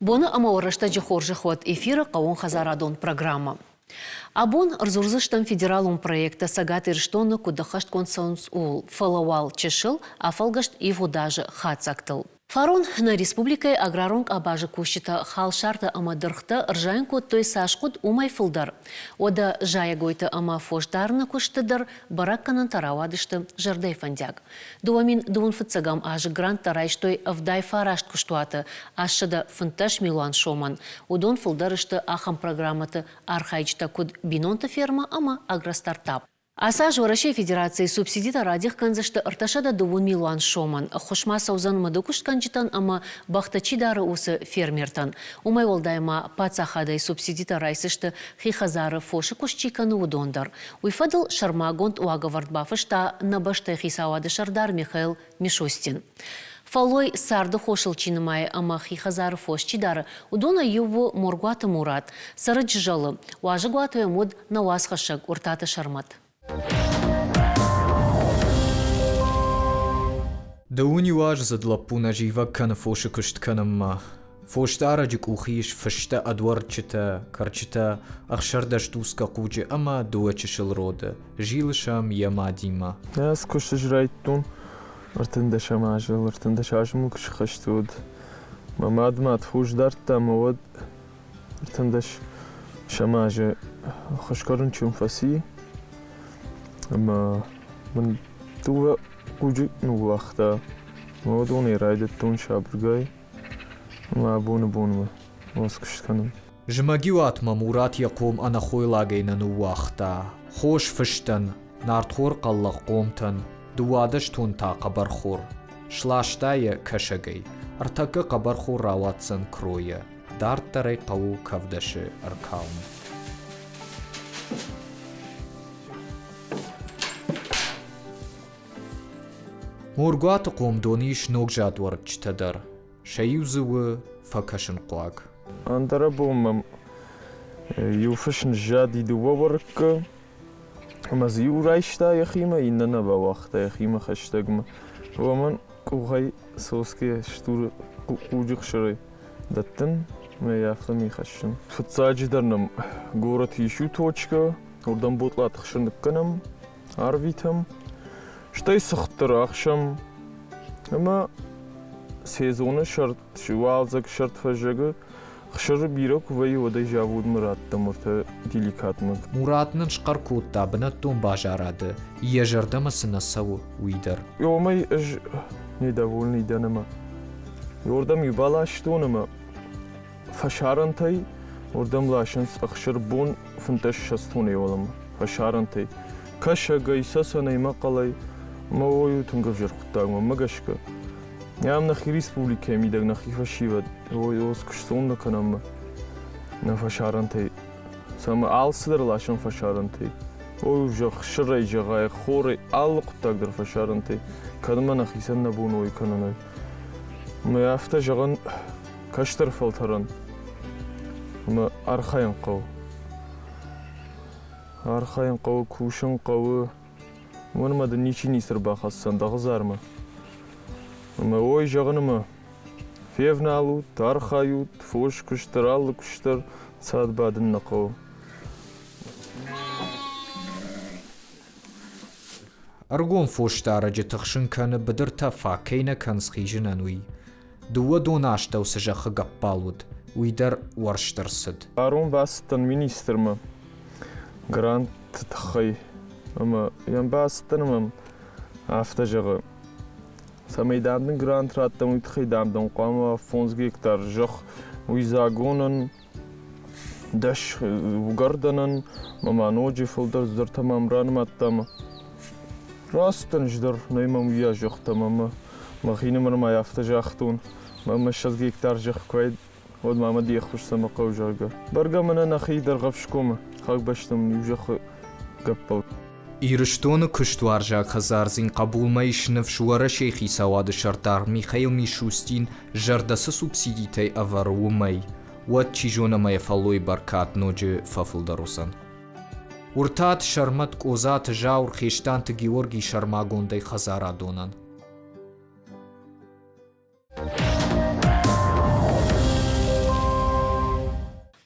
Боны ӕмӕ рӕстӕджы хорзӕх уӕд эфиры хъӕууонхӕдзарадон программӕ. Абон ӕрдзурдзыстӕм федералон проекттӕ Цӕгат Ирыстоны куыд ӕххӕстгонд цӕуынц, ууыл, фӕлӕ уал чысыл афӕлгӕст ивгъуыд азы хатдзӕгтыл. Фарон нӕ республикӕйы аграрон къабазы кусджытӕ халсартӕ ӕмӕ дыргътӕ ӕрзайын кодтой цас хъуыд, уымӕй фылдӕр. Уӕдӕ зайӕгойты ӕмӕ фосдарыны куысты дӕр бӕрӕггӕнӕнтӕ рауадысты зӕрдӕйы фӕндиаг. 2002 фыццӕгӕм азы гранттӕ райстой 79 куыстуаты 815 милуан сомӕн. Уыдон фылдӕр сты ахӕм программӕты архайджытӕ, куыд Бинонты фермӕ ӕмӕ Агростартап. Ацы аз Уӕрӕсейы Федерацийы субсидитӕ радих кӕндзысты 302 милуан сомӕн. Ӕххуыс ма цӕудзӕн мыдыкуыстгӕнджытӕн ӕмӕ бӕхтӕ чи дары, уыцы фермертӕн. Уымӕй уӕлдай ма паддзахадӕй субсидитӕ райсдзысты хи хӕдзары фосы куыст чи кӕны, уыдон дӕр. Уый фӕдыл сӕрмагонд уагӕвӕрд бафыста нӕ бӕстӕйы хицауады сӕрдар Михаил Мишустин. Фӕллой царды хосыл чи нымайы ӕмӕ хи хӕдзары фос чи дары, уыдонӕй иу у Моргуаты Мурат. Цӕры Джызӕлы. Уазӕгуаты йӕм уыд нӕ уацхӕссӕг Уыртаты Сӕрмӕт. Дыууын иу аздзыд лӕппу нӕ зивӕг кӕны фосы куыст кӕнынмӕ. Фосдарӕджы къухы ис фыстӕ ӕд уӕрыччытӕ, кӕрчытӕ, 16 дуцгӕ хъуджы ӕмӕ дыууӕ чысыл роды. Зилы сӕм йӕ мадимӕ. Ӕз куыст ӕз райдтон ӕртындӕсӕм азыл, 13 азы мыл куы схӕст, уӕд. Мӕ мад мад фос дардта ӕмӕ уӕд 13 азы хуысгӕ рынчын фӕци ӕмӕ мын дыууӕ хъуджы ныууагъта. Ӕмӕ уыдонӕй райдыдтон сабыргай ӕмӕ абоны бонмӕ уацкуыст кӕнын. Зымӕгиуатмӕ Мурат йӕ хъом ӕнӕхойлагӕй нӕ ныууагъта. Хос фыстӕн, нартхор хъӕллӕгъ хъомтӕн, 12 тон та хъӕбӕрхор. Сласта йӕ кӕсӕгӕй. Ӕртӕккӕ хъӕбӕрхор рауадздзӕн кройӕ. Дарддӕр ӕй хъӕуы кӕвдӕсы ӕркалын. Моргуаты хъомдоны ис ногзад уӕрыччытӕ дӕр. Сӕ иу дзы у фӕкӕсынхъуаг. Ӕндӕрӕбон мӕм иу фыс ныззади дыууӕ уӕрыккы, ӕмӕ дзы иу райста йӕхимӕ, иннӕ нӕ бауагъта йӕхимӕ хӕстӕгмӕ. Уымӕн къухӕй сосгӕ стур хъуджы хсырӕй дӕттын ӕмӕ йӕ афтӕмӕй хӕссын. Фыццаджыдӕр нӕм горӕты ис иу точкӕ, уырдӕм ботлаты хсыр ныккӕнӕм, арвитӕм, стӕй цыхт дӕр ахсӕм ӕмӕ сезоны сӕрд, уалдзӕг, сӕрд, фӕззӕгы хсыры бирӕ куы вӕййы, уӕд ӕй заводмӕ раттӕм уӕртӕ деликатмӕ. Мурат нын схъӕр кодта бынӕттон базарады, йӕ зӕрдӕмӕ цы нӕ цӕуы, уый дӕр. Уымӕй ӕз недовольный дӕн ӕмӕ уырдӕм иу баластон ӕмӕ фӕсарӕнтӕй уырдӕм ласынц ӕхсыр бон 15 тоннӕйы уӕлӕмӕ фӕсарӕнтӕй. Кӕсӕгӕй, цӕцӕнӕй, мӕхъӕлӕй мӕ уый у тынг ӕвзӕр хъуыддаг мӕнмӕ гӕсгӕ. Ам нӕхи республикӕйы мидӕг нӕхи фӕсивӕд ой куыстон нӕ кӕнӕм нӕ фӕсарӕнтӕй. Цӕмӕ алцыдӕр ласӕм фӕсарӕнтӕй. Ой, зӕгъ, сырӕй зӕгъай, хорӕй, алы хъуыддаг дӕр фӕсарӕнтӕй. Кӕд ма нӕхицӕн нӕ бон ой кӕнын. Мӕ афтӕ зӕгъын кӕстӕр фӕлтӕрӕн ӕмӕ архайын хъӕуы. Архайын хъӕуы, кусын хъӕуы. Уымӕн ӕмӕ дын ничи ницы ӕрбахӕсдзӕн дӕ хӕдзармӕ. Ӕмӕ ой зӕгъын ӕмӕ февналут, архайут, фос куыст дӕр, алы куыст дӕр цад бадын нӕ хъӕуы. Ӕрыгон фосдарӕджы тыхсын кӕны быдыртӕ фаг кӕй нӕ кӕнынц хизынӕн, уый. Дыууӕ доны астӕу цы зӕххы гӕппӕл уыд, уый дӕр уӕрст ӕрцыд. Фарон бацыдтӕн министрмӕ грантты тыххӕй ӕмӕ йӕм бацыдтӕн ӕмӕ афтӕ зӕгъы, цӕмӕй дам дын грант раттӕм, уый тыххӕй дам дын хъуамӕ 5 гектар зӕхх уый загонӕн дӕс угӕрдӕнӕн ӕмӕ ма ноджы фылдӕр цыдӕртӕ мӕм ранымадта ӕмӕ рацыдтӕн ӕз дӕр, нӕй мӕм уыйас зӕххытӕм ӕмӕ мӕхинымӕр ма афтӕ загътон, мӕ 20 гектар зӕхх куы уаид, уӕд ма мӕ де ххуыс цӕмӕ хъӕуы, зӕгъгӕ. Бӕргӕ мӕнӕ нӕхи Дӕргъӕвсгомы хӕхбӕстӕм иу зӕххы гӕппӕл. Ирыстоны куыстуарзаг хӕдзардзин хъӕбулмӕ ис ныфс Уӕрӕсейы хицауады сӕрдар Михаил Мишустин зӕрдӕ цы субсидитӕй ӕвӕры, уымӕй. Уӕд чи зоны ӕмӕ йӕ фӕллойы бӕркад ноджы фӕфылдӕр уыдзӕн. Уыртат Сӕрмӕт Къозаты Зауыр Хестанты Георгий сӕрмагондӕй хӕдзарадонӕн.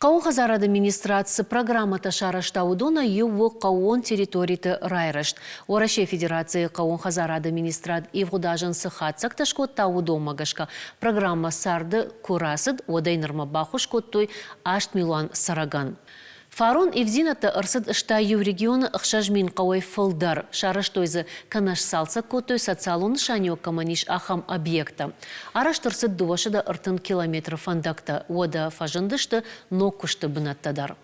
Хъӕууон хӕдзарады министрад цы программӕтӕ сарӕзта, уыдонӕй иу у хъӕууон территориты райрӕзт. Уӕрӕсейы Федерацийы хъӕууон хӕдзарады министрад ивгъуыд азӕн цы хатдзӕгтӕ скодта, уыдонмӕ гӕсгӕ программӕ царды куы рацыд, уӕдӕй нырмӕ баххуыс кодтой 8 милуан цӕрӕгӕн. Фарон ивддзинӕдтӕ ӕрцыд стай иу регионы 6000 хъӕуӕй фылдӕр. Сарӕзтой дзы кӕнӕ сцалцӕг кодтой социалон нысаниуӕг кӕмӕн ис, ахӕм объекттӕ. Арӕзт ӕрцыд 230 километры фӕндӕгтӕ, уӕдӕ фӕзындысты ног куысты бынӕттӕ дӕр.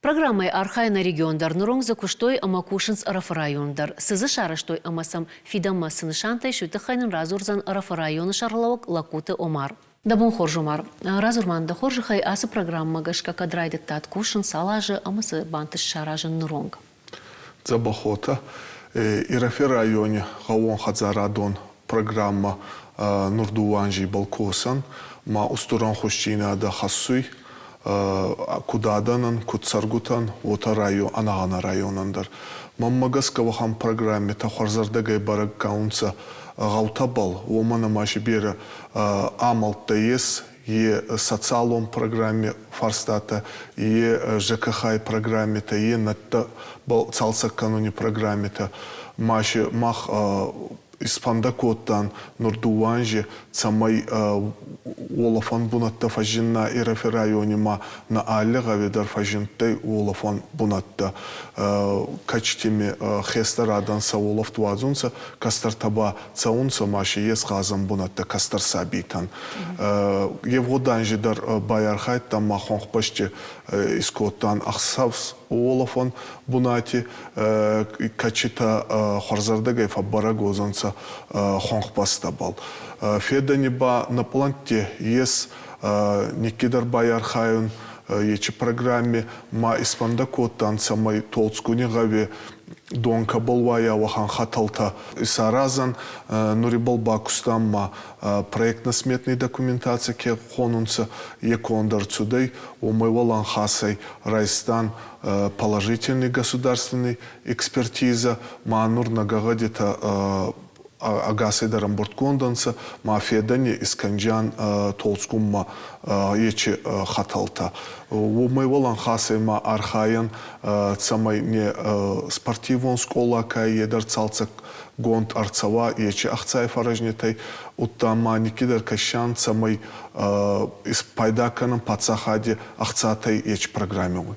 Программӕйы архайы нӕ регион дӕр. Ныронг дзы куыстой ӕмӕ кусынц Ӕрӕфы районы дӕр. Цы дзы сарӕзтой ӕмӕ сӕм фидӕнмӕ цы нысантӕ ис, уый тыххӕй нын радзурдзӕн Ӕрӕфы районы сӕргълӕууӕг Лагкуты Омар. Дӕ бон хорз, Омар. Радзур-ма дӕ хорзӕхӕй, ацы программӕмӕ гӕсгӕ кӕд райдыдтат кусын, цал азы ӕмӕ цы бантыст саразын ныронг? Дзӕбӕхотӕ. Ирӕфи райони гъӕууонхӕдзарадон программӕ нур дууӕ анзи ибӕл косӕн, ма устур ӕнхусдзийнадӕ хӕссуй куд адӕнӕн, куд цӕргутӕн, уотӕ район, ӕнӕгъӕнӕ районӕн дӕр. Мӕнмӕ гӕсгӕ уӕхӕн программитӕ хуӕрзӕрдӕгӕй бӕрӕг кӕнунцӕ гъӕутӕбӕл, уомӕн ӕма си берӕ амӕлттӕ ес, е социалон программи фарстатӕ, е ЖКХ-й программитӕ, е нӕдтӕбӕл цалцӕг кӕнуни программитӕ. Ма си мах исфӕндӕ кодтан нур дууӕ анзи, цӕмӕй уолӕфӕн бунӕттӕ фӕззинна Ирӕфи райони ма нӕ алли гъӕуи дӕр фӕззиндтӕй уолӕфӕн бунӕттӕ. Кӕчтими хестӕр адӕн сӕ уолӕфт уадзунцӕ, кӕстӕртӕ ба цӕунцӕ ма си ес гъазӕн бунӕттӕ кӕстӕр сабийтӕн. Евгъуд анзи дӕр байархайдтан ма хуӕнхбӕсти искодтан ӕхсӕв уолӕфӕн бунати, кӕцитӕ хуӕрзӕрдӕгӕй фӕббӕрӕг уодзӕнцӕ хуӕнхбӕстӕбӕл. Федӕни ба нӕ пълӕнтти ес никкидӕр байархайун ечи программи ма исфӕндӕ кодтан, цӕмӕй Толдзгуни гъӕуи дон кӕбӕл уайа, уӕхӕн хӕтӕлтӕ исаразӕн. Нур ибӕл бакустан ма проектно-сметный документаци ке хонунцӕ, е конд ӕрцудӕй, уомӕй уӕлӕнхасӕй райстан положительный государственный экспертиза, ма нур нӕ гӕгъӕдитӕ ӕгасӕй дӕр ӕмбурдгонд ӕнцӕ, ма федӕни искӕнджиан Толдзгунмӕ ечи хӕтӕлтӕ. Уомӕй уӕлӕнхасӕй ма архайӕн, цӕмӕй не спортивон скъола ка е дӕр цалцӕггонд ӕрцӕуа ечи ӕхцай фӕрӕзнитӕй, удта ма никкидӕр кӕсиан, цӕмӕй испайда кӕнӕн паддзахади ӕхцатӕй ечи программӕ.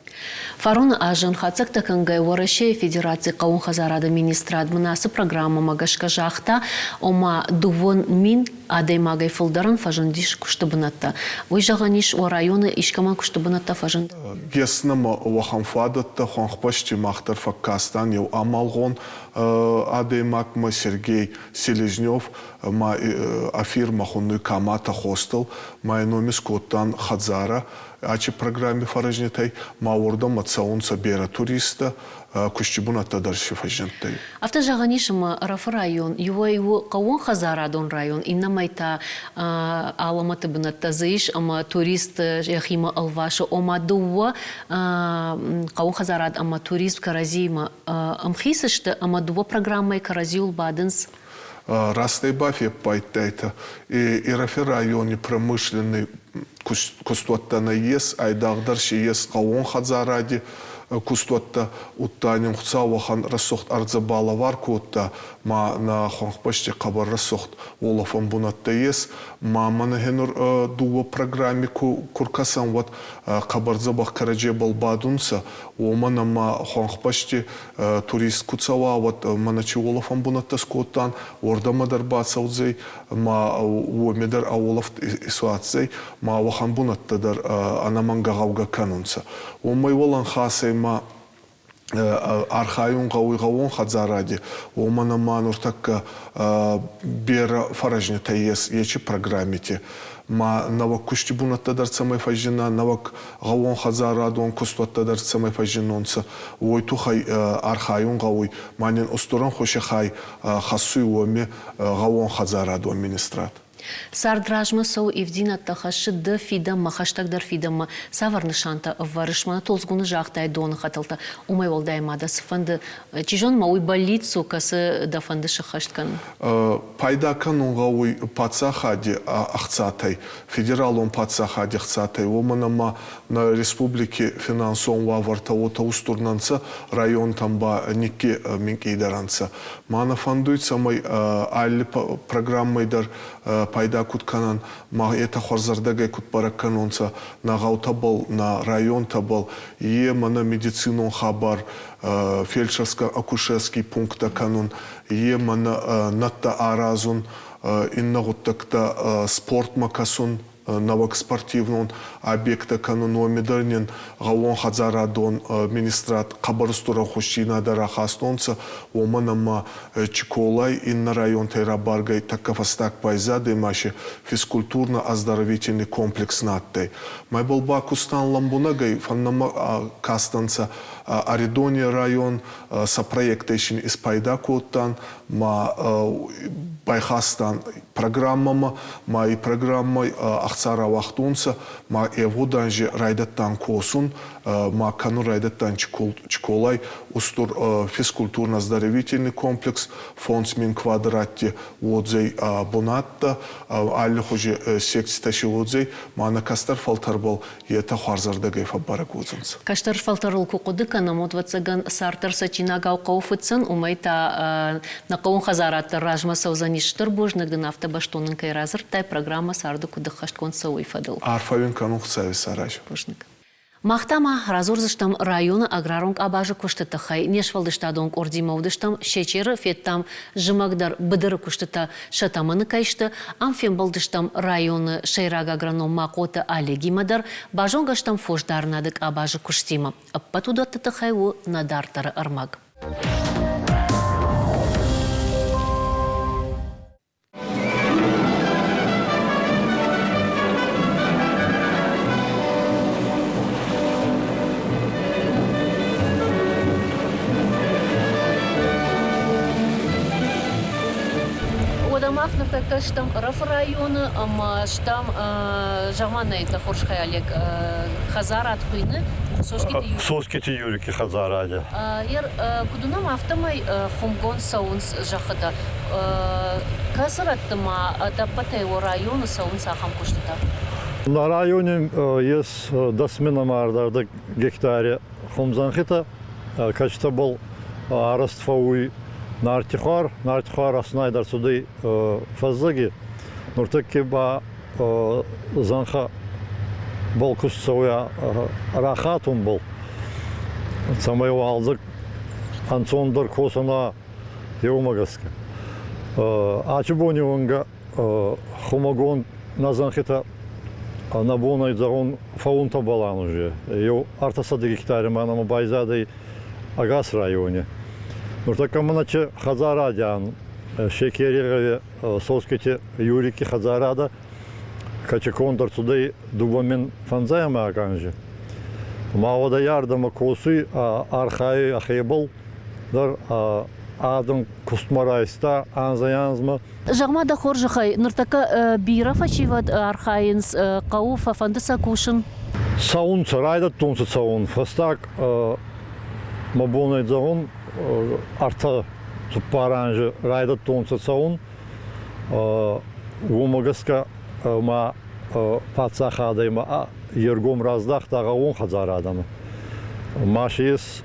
Фароны азӕн хатдзӕгтӕ кӕнгӕ Уӕрӕсейы Федерацийы хъӕууон хӕдзарады министрад мын ацы программӕмӕ гӕсгӕ загъта, ома 2000 адӕймагӕй фылдӕрӕн фӕзындис куысты бынӕттӕ. Уый зӕгъӕн ис, уӕ районы искӕмӕн куысты бынӕттӕ фӕзынд? Ес нӕмӕ уӕхӕн фадӕттӕ, хуӕнхбӕсти мах дӕр фӕккастан еу амалгъон адӕймагмӕ Сергей Селезнев ма ӕ фирмӕ хуннуй Камата Хостел, ма ӕ номи скодтан хӕдзарӕ, ачи программи фӕрӕзнитӕй ма уордӕмӕ цӕунцӕ берӕ туристтӕ, кусти бунӕттӕ дӕр си фӕззиндтӕй. Афтӕ зӕгъӕн ис, ӕмӕ Ӕрӕфы район иуӕй у хъӕууонхӕдзарадон район, иннӕмӕй та алӕмӕты бынӕттӕ дзы ис ӕмӕ турист йӕхимӕ ӕлвасы, ома дыууӕ хъӕууонхӕдзарад ӕмӕ туризм кӕрӕдзиимӕ ӕмхиц сты ӕмӕ дыууӕ программӕйы кӕрӕдзиуыл бадынц. Растӕй бафеппайдтайтӕ, Ирӕфи райони промышленный кустуӕттӕ нӕййес, айдагъдӕр си ес гъӕууон хӕдзаради кустуӕттӕ, удта нин Хуцау уӕхӕн рӕсугъд ӕрдзӕ балӕвар кодта, ма нӕ хуӕнхбӕсти хъӕбӕр рӕсугъд уолӕфӕн бунӕттӕ ес, ма мӕнӕ гьенур дууӕ программи ку ркӕсӕн, уӕд хъӕбӕр дзӕбӕх кӕрӕдзебӕл бадунцӕ, уомӕн ӕма хуӕнхбӕсти турист ку цӕуа, уӕд мӕнӕ чи уолӕфӕн бунӕттӕ скодтан, уордӕмӕ дӕр бацӕудзӕй, ма уоми дӕр ӕ уолӕфт исуадздзӕй, ма уӕхӕн бунӕттӕ дӕр ӕнӕмӕнгӕ гъӕугӕ кӕнунцӕ. Уомӕй уӕлӕнхасӕй ма архайун гъӕуй гъӕууон хӕдзаради, уомӕн ӕма нуртӕккӕ берӕ фӕрӕзнитӕ ес ечи программити. Ма нӕуӕг кусти бунӕттӕ дӕр цӕмӕй фӕззинна, нӕуӕг гъӕууонхӕдзарадон кустуӕттӕ дӕр цӕмӕй фӕззиннонцӕ, уой туххӕй архайун гъӕуй. Ма нин устур ӕнхуси хай хӕссуй уоми гъӕууонхӕдзарадон министрад. Цард размӕ цӕуы, ивддзинӕдтӕ хӕссы ды фидӕнмӕ, хӕстӕгдӕр фидӕнмӕ. Цавӕр нысантӕ ӕвӕрыс? Мӕнӕ Толдзгуны загътай доны хӕтӕлтӕ. Уымӕй уӕлдай ма дӕ цыфӕнды, чи зоны ма уый бӕллиц у, кӕцы дӕ фӕнды сыххӕст кӕнын? Пайда кӕнун гъӕуй паддзахади ӕхцатӕй, федералон паддзахади ӕхцатӕй, уомӕн ӕма нӕ республики финансон уавӕртӕ уотӕ устур нӕ нцӕ, районтӕн ба никки минкъийдӕр ӕнцӕ. Ма нӕ фӕндуй, цӕмӕй алли программӕй дӕр пайда куд кӕнӕн, ма етӕ хуӕрзӕрдӕгӕй куд бӕрӕг кӕнонцӕ нӕ гъӕутӕбӕл, нӕ районтӕбӕл, е мӕнӕ медицинон хабар, фельдшерско-акушерский пункттӕ кӕнун, е мӕнӕ нӕдтӕ аразун, иннӕ гъуддӕгтӕ спортмӕ кӕсун, нӕуӕг спортивон объекттӕ кӕнун, уоми дӕр нин гъӕууонхӕдзарадон министрад хъӕбӕр устур ӕнхусдзийнадӕ рахастонцӕ, уомӕн ӕма Чиколай иннӕ районтӕй рабаргӕй тӕккӕ фӕстаг байзадӕй ма си физкультурно-оздоровительный комплекс на адтӕй. Мӕбӕл бакустан лӕмбунӕгӕй, фӕннӕмӕ кастӕнцӕ Ӕридони район, сӕ проекттӕй син испайда кодтан, ма байхастан программӕмӕ, ма и программӕ ӕхца рауагътонцӕ, ма евгъуд анзи райдӕдтан косун, ма кӕнун райдӕдтан Чиколай устур физкультурно-оздоровительный комплекс, 5000 квадратти уодзӕй бунӕттӕ, аллихузи секцитӕ си уодзӕй, ма нӕ кӕстӕр фӕлтӕрбӕл етӕ хуӕрзӕрдӕгӕй фӕббӕрӕг уодзӕнцӕ. Кӕстӕр фӕлтӕрыл куы хъуыды кӕнӕм, уӕд, ӕвӕццӕгӕн, цард дӕр цӕджджинагау хъӕуы фыцын, уымӕй та нӕ хъӕуон хӕдзарад дӕр размӕ цӕудзӕнис. Стыр бузныг дын, афтӕ бӕстон нын кӕй радзырдтай, программӕ царды куыд ӕххӕстгонд цӕуы, уый фӕдыл. Арфӕ уын кӕнун Хуыцауи саразӕг. Бузныг. Мах та ма радзурдзыстӕм районы аграрон къабазы куысты тыххӕй. Не сфӕлдыстадон къордимӕ уыдыстӕм Сечеры, федтам зымӕг дӕр быдыры куыстытӕ сӕ тӕмӕны кӕй сты. Ам фембӕлдыстӕм районы сӕйраг агроном Махъоты Олегимӕ дӕр, базонгӕ стӕм фосдарынады къабазы куыстимӕ. Ӕппӕт уыдӕтты тыххӕй у нӕ дарддӕры ӕрмӕг. Уӕдӕ мах ныртӕккӕ стӕм Ӕрӕфы районы ӕмӕ стӕм Заманайты хорзхай Олег хӕдзарад хуыйны Соскъиты Юрий. Соскъиты Юрики хӕдзаради. Куыд уынӕм, афтӕмӕй хуымгонд цӕуынц зӕххытӕ. Кӕцы рӕтты ма ӕдӕппӕтӕй уӕ районы цӕуынц ахӕм куыстытӕ? На районе есть 10 гектаре хумзӕнхитӕ, кӕцитӕбӕл арӕзт фӕууй нартихуар. Нартихуар ӕфснайд ӕрцудӕй фӕззӕги. Нуртӕкки ба зӕнхӕ бал куст цӕуй рахатунбӕл, цӕмӕй уалдзӕг ӕнцондӕр косӕн еумӕ гӕсгӕ. Ачи бони уӕнгӕ хумӕгонд нӕ зӕнхитӕ нӕ бонӕй зӕгъун фӕуунтӕбӕл ан уже. Еу ӕртӕсӕдӕ гектари ма нӕмӕ байзадӕй ӕгас райони. Нуртӕккӕ мӕнӕ чи хӕдзаради ан Шекери гъӕуи Соскити Юрики хӕдзарадӕ кӕчиконд ӕрцудӕй 2005 анзи. Ма уӕдӕй ардӕмӕ косуй, архайуй ӕхебӕл дӕр адӕм кустмӕ райста анзӕй-анзмӕ. Зӕгъ-ма дӕ хорзӕхӕй, ныртӕккӕ бирӕ фӕсивӕд архайынц хъӕуы, фӕфӕнды сӕ кусын? Цӕунцӕ, райдӕдтонцӕ цӕун. Фӕстаг мӕ бонӕй зӕгъун, ӕртӕ цуппар анзи райдӕдтонцӕ цӕун. Уомӕ гӕсгӕ ма паддзахадӕй ма е ргом раздахта гъӕууон хӕдзарадӕмӕ. Ма си ес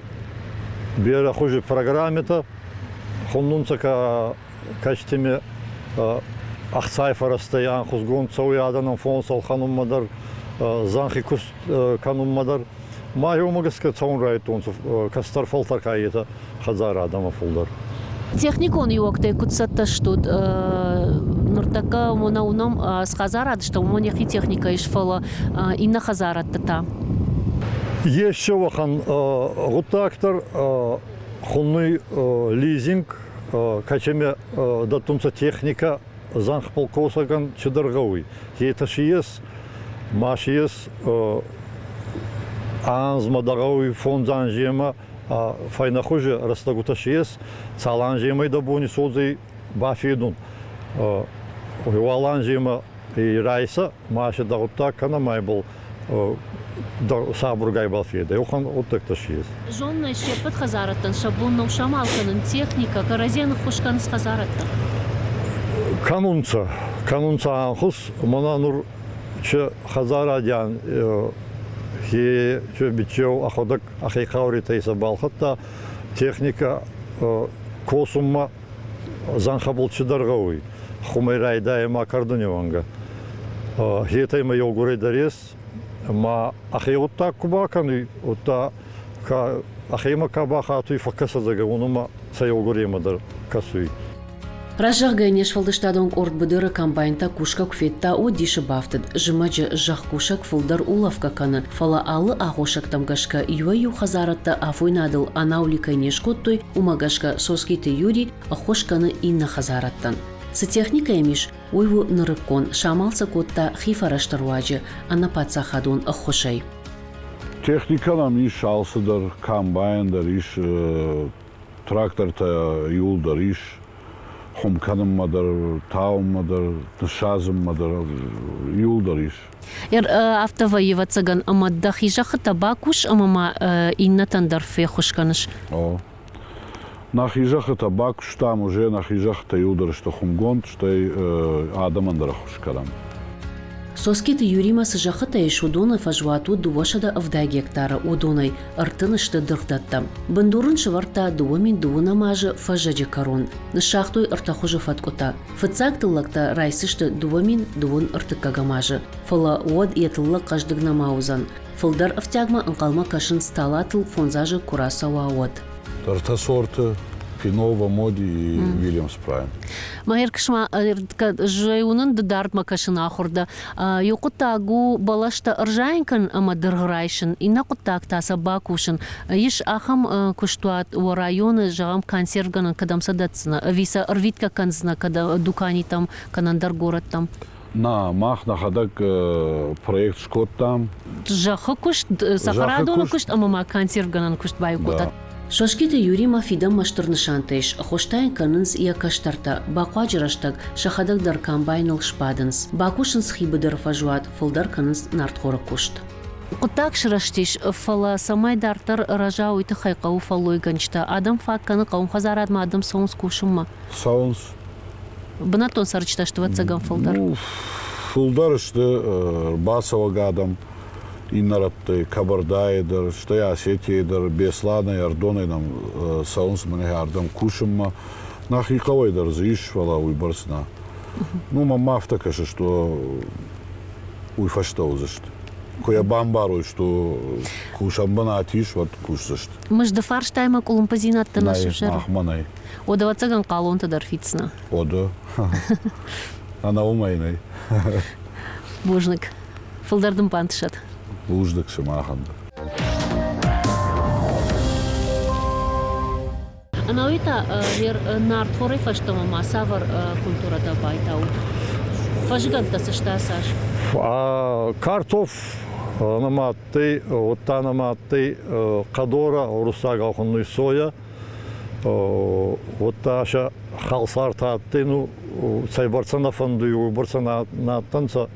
берӕ хузи программитӕ, хуннунцӕ кӕстими ӕхцай фӕрӕзтӕй ӕнхусгонд цӕуй адӕнӕн фонс ӕлхӕнунмӕ дӕр, зӕнхи куст кӕнунмӕ дӕр. Ма еумӕ гӕсгӕ цӕун райдтонцӕ кӕстӕр фӕлтӕр ка етӕ хӕдзарадӕмӕ фулдӕр. Техникон иуӕгтӕй куыд цӕттӕ стут? Ныртӕккӕ уымӕн уынӕм, цы хӕдзарад стӕм, уымӕн йӕхи техникӕ ис, фӕлӕ иннӕ хӕдзарӕдты та? Ес уӕхӕн гъуддаг дӕр хуннуй лизинг, кӕцими дӕттунцӕ техникӕ зӕнхбӕл косӕгӕн цидӕр гъӕуй. Етӕ си ес, ма си ес анзмӕ дӕ гъӕуй фондз анземӕ фӕйнӕхузи рӕстӕгутӕ си ес, цал анземӕй дӕ бони содзӕй бафедун. Уал анземӕ райса, ма се дӕгъуддаг кӕнӕ ма ибӕл сабургай бал федӕ. Уӕхӕн гъуддӕгтӕ си ес. Зоннӕ, се ппӕт хӕдзарӕдтӕн сӕ бон нӕу самал кӕнын техникӕ, кӕрӕдзийӕн ӕххуыс кӕнынц хӕдзарӕдтӕ? Кӕнунцӕ, кӕнунцӕ ӕнхус. Мӕнӕ нур чи хӕдзарадиан хе чи бичеу ӕхуӕдӕг ӕхе хъауритӕй сӕ балхӕдта техникӕ косунмӕ зӕнхӕбӕл цидӕр гъӕуй, хумӕй райдайӕ ма кӕрдуни уӕнгӕ. Хетӕй ма еугурӕй дӕр ес, ма ӕхе гъуддаг ку бакӕнуй, удта ка ӕхемӕ ка бахатуй, фӕккӕсӕдзӕгӕ уонӕмӕ сӕ еугуремӕ дӕр кӕсуй. Разӕгъгӕ не сфӕлдыстадон къорд быдыры комбайнтӕ кусгӕ куы федта, уӕд дисы бафтыд. Зымӕджы зӕхкусӕг фылдӕр улӕфгӕ кӕны, фӕлӕ алы аххосӕгтӕм гӕсгӕ иуӕй-иу хӕдзарӕдтӕ афойнадыл анаули кӕй не скодтой, уымӕ гӕсгӕ Соскъиты Юрий ӕххуыс кӕны иннӕ хӕдзарӕдтӕн. Цы техникӕ йӕм ис, уый у нырыккон, самал сӕ кодта хи фӕрӕзты руаджы, ӕнӕпаддзахадон ӕххуысӕй. Техникӕ нӕм ис алцыдӕр, комбайн дӕр ис, трактортӕ иуылдӕр ис, хуым кӕнынмӕ дӕр, тауынмӕ дӕр, ныссадзынмӕ дӕр иуылдӕр ис. Афтӕ вӕййы, ӕвӕццӕгӕн, ӕмӕ дӕхи зӕххытӕ бакус ӕмӕ ма иннӕтӕн дӕр феххуыс кӕныс. О. Нӕхи зӕххытӕ бакуыстам, уже нӕхи зӕххытӕ иуылдӕр сты хуымгонд, стӕй адӕмӕн дӕр ӕххуыс кӕнӕм. Соскъиты Юримӕ цы зӕххытӕ ис, уыдоны фӕзуат у 270 гектары, уыдонӕй 30 сты дыргъдӕттӕ. Бындур ын сӕвӕрдта 2012 азы фӕззӕджы кӕрон. Ныссагътой ӕртӕ хуызы фӕткъуытӕ. Фыццаг тыллӕгтӕ райсдзысты 2021 азы, фӕлӕ уӕд йӕ тыллӕг хъӕздыг нӕма уыдзӕн. Фылдӕр ӕфтиагмӕ ӕнхъӕлмӕ кӕсынц талатыл фондз азы куы рацӕуа, уӕд. Ӕртӕ сорты Пинова, Моди и Вильямс Прайм. Мӕ ӕркӕс-ма, уынын ды дардмӕ кӕсын ахуыр дӕ. Иу хъуыддаг у бӕлӕстӕ ӕрзайын кӕнын ӕмӕ дыргъ райсын, иннӕ хъуыддаг та сӕ бакусын. Ис ахӕм куыстуат уӕ районы, зӕгъӕм, консервгӕнӕн кӕдӕм сӕ дӕтдзынӕ, ӕви сӕ ӕрвитгӕ кӕндзынӕ кӕд дуканитӕм кӕнӕ ӕндӕр горӕттӕм? На, мах нӕхӕдӕг проект скодтам. Зӕххы куыст, цӕхӕрадоны куыст ӕмӕ ма консервгӕнӕн куыст баиу кодтат. Соскъиты Юримӕ фидӕнмӕ стыр нысантӕ ис, хостӕ йын кӕнынц йӕ кӕстӕртӕ, бахъуаджы рӕстӕг сӕхӕдӕг дӕр комбайныл сбадынц, бакусынц хи быдыры фӕзуат, фылдӕр кӕнынц нартхоры куыст. Хъуыддаг сырӕзтис, фӕлӕ цӕмӕй дарддӕр рӕза, уый тыххӕй хъӕуы фӕллойгӕнджытӕ. Адӕм фаг кӕны хъӕуынхӕдзарадмӕ, адӕм цӕуынц кусынмӕ. Цӕуынц. Бынӕттон цӕрджытӕ сты, ӕвӕццӕгӕн, фылдӕр. Ну, фылдӕр сты ӕрбацӕуӕг адӕм иннӕ рӕттӕй, Кабардайы дӕр, стӕй Осетийы дӕр, Беслӕнӕй, Ӕрдонӕй нӕм цӕуынц мӕнӕ ардӕм кусынмӕ. Нӕхи хъӕуӕй дӕр дзы ис, фӕлӕ уыйбӕрц нӕ. Ну, мӕнмӕ афтӕ кӕсы, что уый фӕстӕ уыдзысты. Куы йӕ бамбарой, что кусӕн бынат ис, уӕд кусдзысты. Мызды фарстаймӕ къуылымпыдзинӕдтӕ нӕ сывзӕры? Махмӕ нӕй. Уӕдӕ, ӕвӕццӕгӕн, хъалонтӕ дӕр фиддзынӕ. Уӕдӕ. Ӕнӕ уымӕй нӕй. Бузныг. Фылдӕр дын бантысӕд. Бузныг сымахӕн дӕр. Ӕнӕуи та нартхорӕй фӕстӕмӕ ма цавӕр культурӕтӕ байтаут? Фӕзыгӕндтӕ сыста цас? Картоф нымадтӕй, уӕдта нымадтӕй хъӕдорӕ, уруссагау хуннуй соя, уӕдта сӕ халсартӕ адтӕй, ну, цӕйбӕрцӕ нӕ фӕндуй, уойбӕрцӕ нӕ адтӕнцӕ,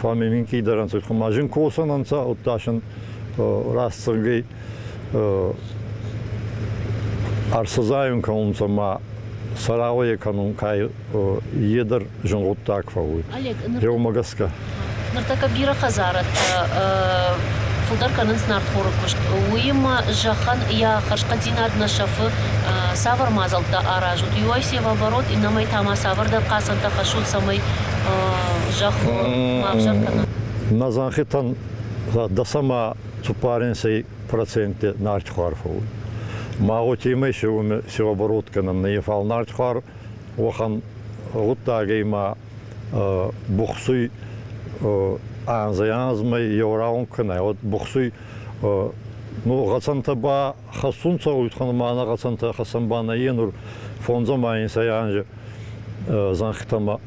фал ми минкъийдӕр ӕнцӕ, ма зин косӕн ӕнцӕ, уӕдта син растдзӕгӕй ӕрсазайун кӕнунцӕ ма сӕрауӕйӕ кӕнун ка е дӕр зин гъуддаг фӕууй. Еумӕ гӕсгӕ. Ныртӕккӕ бирӕ хӕдзарӕдтӕ фылдӕр кӕнынц нартхоры куыст. Уыимӕ зӕххӕн йӕ хӕрзхъӕддзинад нӕ сӕфы. Цавӕр мадзӕлттӕ аразут? Иуӕй севооборот, иннӕмӕй та ма цавӕрдӕр хъацӕнтӕ хӕссут, цӕмӕй зӕхх ма ӕвзӕр кӕна? Нӕ зӕнхитӕн дӕсӕмӕ цуппаринсӕй проценти нартхуар фӕууй. Ма уотемӕй севооборот кӕнӕн нӕ, фал нартхуар уӕхӕн гъуддагӕй ма бухсуй анзӕй-анзмӕ еу рауӕн кӕнӕ, уӕд бухсуй ну, гъӕцӕнтӕ ба хӕссунцӕ, уйтхан ма нӕ гъӕцӕнтӕ хӕссӕн ба нӕййе нур фондзӕ ма инсӕй анзи зӕнхитӕмӕ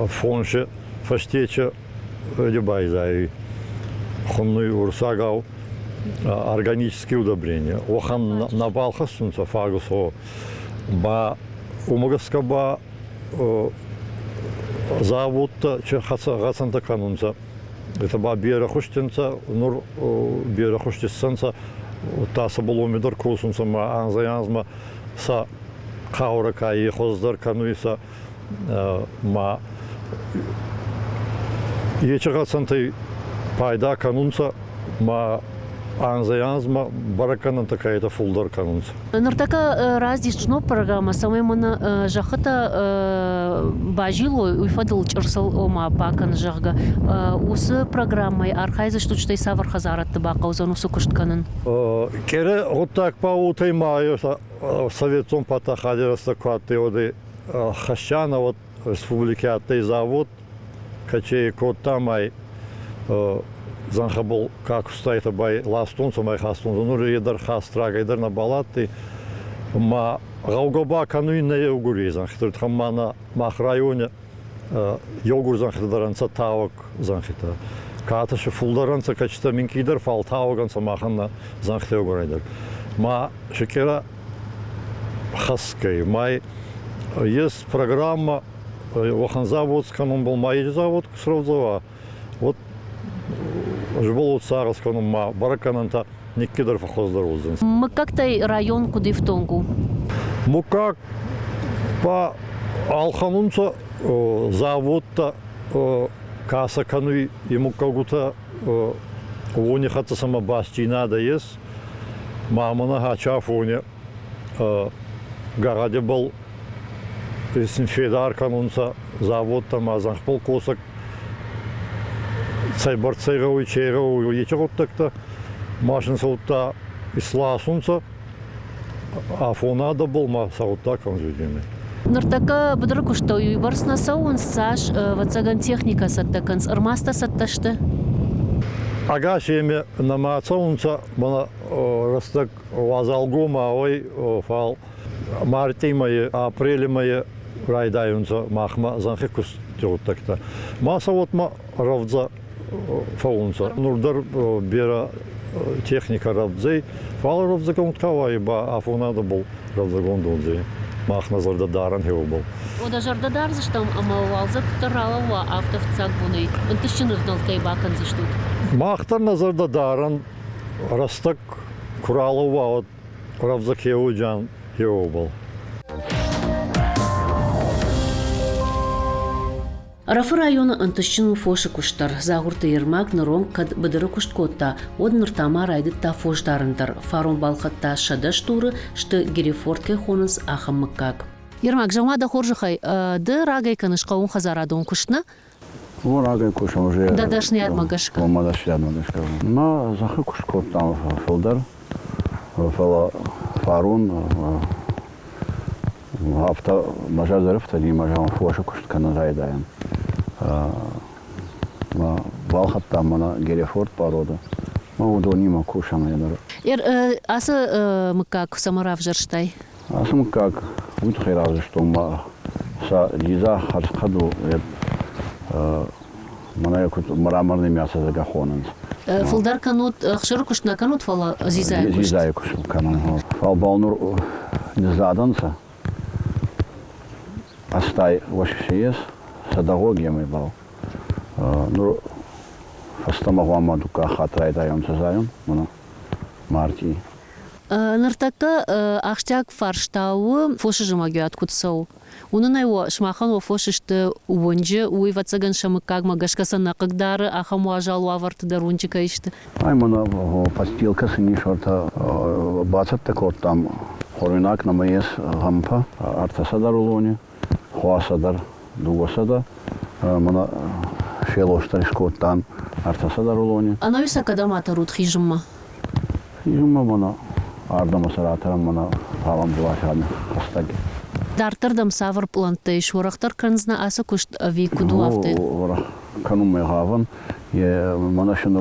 фонси фӕстече байзайуй хуннуй урсагау органические удобрения. Уӕхӕн нӕбал хӕссунцӕ фагусо ба уымӕ гӕсгӕ ба Заводтӕ гъӕцӕнтӕ кӕнунцӕ. Етӕ ба берӕ хузти нцӕ, нур берӕ хузти иссӕнцӕ, удта сӕбӕл уоми дӕр косунцӕ ма анзӕй-анзмӕ сӕ хъаурӕ ка хуӕздӕр кӕнуй сӕ ма ечи гъӕцӕнтӕй пайда кӕнунцӕ ма анзӕй-анзмӕ бӕрӕггӕнӕнтӕ кӕйтӕ фулдӕр кӕнунцӕ. Ныртӕккӕ раздис ног программӕ, цӕмӕй мӕнӕ зӕххытӕ базилой, уый фӕдыл чъырсыл ома бакӕн, зӕгъгӕ. Уыцы программӕйы архайдзыстут, стӕй цавӕр хӕдзарадты бахъӕудзӕн уыцы куыст кӕнын? Кере гъуддаг ба уотӕй ма советон паддзахади рӕстӕг ку адтӕй, уӕд хӕссианӕ уӕд республики адтӕй завод, кӕци кодта ма зӕнхӕбӕл ка кустайтӕ бай ластонцӕ ма хастонцӕ. Нур е дӕр хаст рагӕй дӕр нӕбал адтӕй. Ма гъӕугӕ ба кӕнуй нӕ еугурей зӕнхитӕ. Ма нӕ мах райони еугур зӕнхитӕ дӕр ӕнцӕ тауӕг зӕнхитӕ. Катӕ си фулдӕр ӕнцӕ, кӕцитӕ минкъийдӕр, фал тауӕг ӕнцӕ махӕн нӕ зӕнхитӕ еугурӕй дӕр. Ма секъера хӕсгӕй, ма ес программа уӕхӕн завод скӕнунбӕл ма еди завод ку срӕвдзӕуа, уӕд ӕз сагъӕс кӕнун ма бӕрӕггӕнӕнтӕ никкидӕр фӕххуӕздӕр уодзӕнцӕ. Муггӕгтӕй район куд ифтонг у? Муггаг ба ӕлхӕнунцӕ заводтӕ ка сӕ кӕнуй и муггӕгутӕ, уони хӕццӕ сӕмӕ бастдзийнадӕ ес. Ма мӕнӕ хачафони гӕгъӕдибӕл син федар кӕнунцӕ заводтӕ ма зӕнхбӕл косӕг цӕйбӕрцӕ гъӕуй, че гъӕуй, ечи гъуддӕгтӕ машинцӕуттӕ исласунцӕ афонадӕбӕл ма сӕ гъуддаг кӕнзуйдзӕнӕй. Ныртӕккӕ быдыры куыстӕй уыйбӕрц нӕ цӕуынц, цас, ӕвӕццӕгӕн, техникӕ цӕттӕ кӕнынц, ӕрмадзтӕ цӕттӕ сты? Ӕгас еме нӕма цӕунцӕ, мӕнӕ рӕстӕг уазалгомауӕй, фал мартъи мӕйи, апрели мӕйи райдайунцӕ махмӕ зӕнхи кусти гъуддӕгтӕ. Ма сӕ уотмӕ рӕвдзӕ фӕуунцӕ. Нур дӕр берӕ техникӕ рӕвдзӕй, фал рӕвдзӕгонд ка уай ба афонадӕбӕл рӕвдзӕгонд уодзӕй. Мах нӕ зӕрдӕ дарӕн хеуӕбӕл. Уӕдӕ зӕрдӕ дардзыстӕм ӕмӕ уалдзӕг куыддӕр ралӕууа, афтӕ фыццаг бонӕй ӕнтыстджын ӕвнӕлд кӕй бакӕндзыстут. Мах дӕр нӕ зӕрдӕ дарӕн рӕстӕг куы ралӕууа, уӕд рӕвдзӕ хеуджан хеуӕбӕл. Ӕрӕфы районы ӕнтыстджын у фосы куыст дӕр. Дзагъуырты Ермак ныронг кӕд быдыры куыст кодта, уӕд ныр та ма райдыдта фос дарын дӕр. Фарон балхӕдта 100 стуры, сты Герефорд кӕй хонынц, ахӕм мыггаг. Ермак, зӕгъ-ма дӕ хорзӕхӕй, ды рагӕй кӕныс хъӕууонхӕдзарадон куыст, нӕ? О, рагӕй кусын уже. Дӕ дӕсныйадмӕ гӕсгӕ? Мӕ дӕсныйадмӕ гӕсгӕ. Мӕ зӕххы куыст кодтам фылдӕр, фӕлӕ фарон афтӕ мӕ зӕрдӕ ӕрӕфтыди, мӕ зӕгъын, фосы куыст кӕнын райдайӕн. Балхӕдтам мӕнӕ Герефорд породы. Мӕ уыдонимӕ кусӕм ӕнӕр. Ацы мыггаг цӕмӕ равзӕрстай? Ацы мыггаг уый тыххӕй равзӕрстон мӕ сӕ дзидза хӕрзхъӕд у, мӕнӕ куыд мраморный мясо зӕгъгӕ хонынц. Фылдӕр кӕнут ӕхсыры куыст нӕ кӕнут, фӕлӕ дзидзайы куыст. Дзидзайы куыст кӕнӕм. Фал бал нур низзадӕнцӕ. Ӕстай уӕссе ес, сӕдӕгъогемӕй бал. Нур фӕстӕмӕ гъуамӕ дуккаг хатт райдайонцӕ зайун, мӕнӕ мартъи. Ныртӕккӕ ахсджиаг фарста у, фосы зымӕгиуат куыд цӕуы. Уынын ӕй, сымахӕн уӕ фос сты уынджы, уый, ӕвӕццӕгӕн, сӕ мыггагмӕ гӕсгӕ сӕ нӕ хъыгдары, ахӕм уазал уавӕрты дӕр уынджы кӕй сты. Ай мӕнӕ подстилкӕ сын ис ӕртӕ бацӕттӕ кодтам. Хуруйнаг нӕмӕ ес гъӕмпӕ 300 рулони, хуасӕ дӕр 200. Мӕнӕ фелос дӕр искодтан 300 рулони. Ӕнӕуи сӕ кӕдӕм атӕрут хизынмӕ? Хизынмӕ мӕнӕ ардӕмӕ сӕ ратӕрӕн мӕнӕ фалӕмбулатӕн хӕстӕг. Дарддӕр дӕм цавӕр пълӕнттӕ ис? Уӕрӕхдӕр кӕндзынӕ ацы куыст ӕви куыд у афтӕ? Уӕрӕх кӕнунмӕ гъавӕн. Мӕнӕ син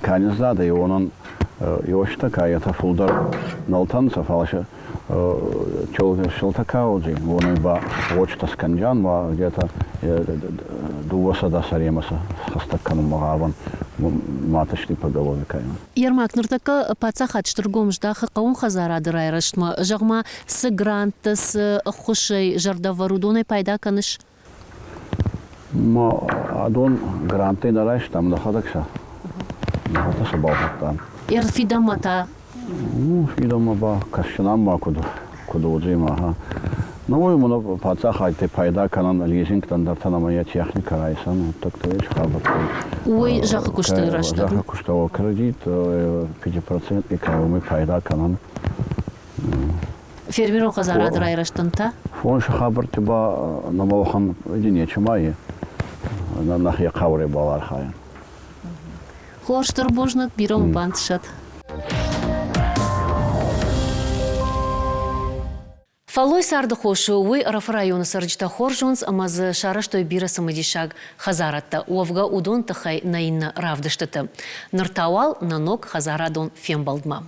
ка не задӕй, уонӕн ёстӕ ка етӕ фулдӕр нӕлтӕнцӕ, фал сӕ силтӕ ка уодзӕй, уонӕй ба гъочтӕ скӕнджан ма где-то 200 сӕремӕ сӕ хӕстӕг кӕнунмӕ гъавӕн маточный поголовье кайун. Ермак, ныртӕккӕ паддзахад стыр гом здахы хъӕуон хӕдзарады райрӕзтмӕ. Зӕгъ-ма, цы гранттӕ, цы ӕххуысӕй зӕрдӕвӕр уыдонӕй пайда кӕныс? Ма адон гранттӕй нӕ райстам, нӕхӕдӕг сӕ нӕхӕдӕг сӕ балхӕдтам. Ӕрфидӕнмӕ та? Ну, фидӕнмӕ ба кӕсдзӕнӕн ма куд куд уодзӕй ма ха. Ну, уой мӕнӕ паддзахадтӕй пайда кӕнӕн лизингтӕн дӕртӕн ӕма йӕ техникӕ райсӕн, гъуддӕгтӕ ес хабӕрттӕй. Уой зӕххы куысты рӕстӕг? Зӕххы куысты кредит 5% кӕй уымӕй пайда кӕнӕн. Фермерон хӕдзарады райрӕзтӕн та? Фонсы хабӕртты ба нӕмӕ уӕхӕн нечема и. Нӕхе хъаурӕбӕл архайӕн. Хорз, стыр бузныг, бирӕ уын бантысӕд. Фӕллой царды хос у, уый Ӕрӕфы районы цӕрджытӕ хорз зонынц ӕмӕ дзы сарӕзтой бирӕ цымыдисаг хӕдзарадтӕ. Уӕвгӕ уыдон тыххӕй нӕ иннӕ равдыстыты. Ныр та уал нӕ ног хӕдзарадон фембӕлдмӕ.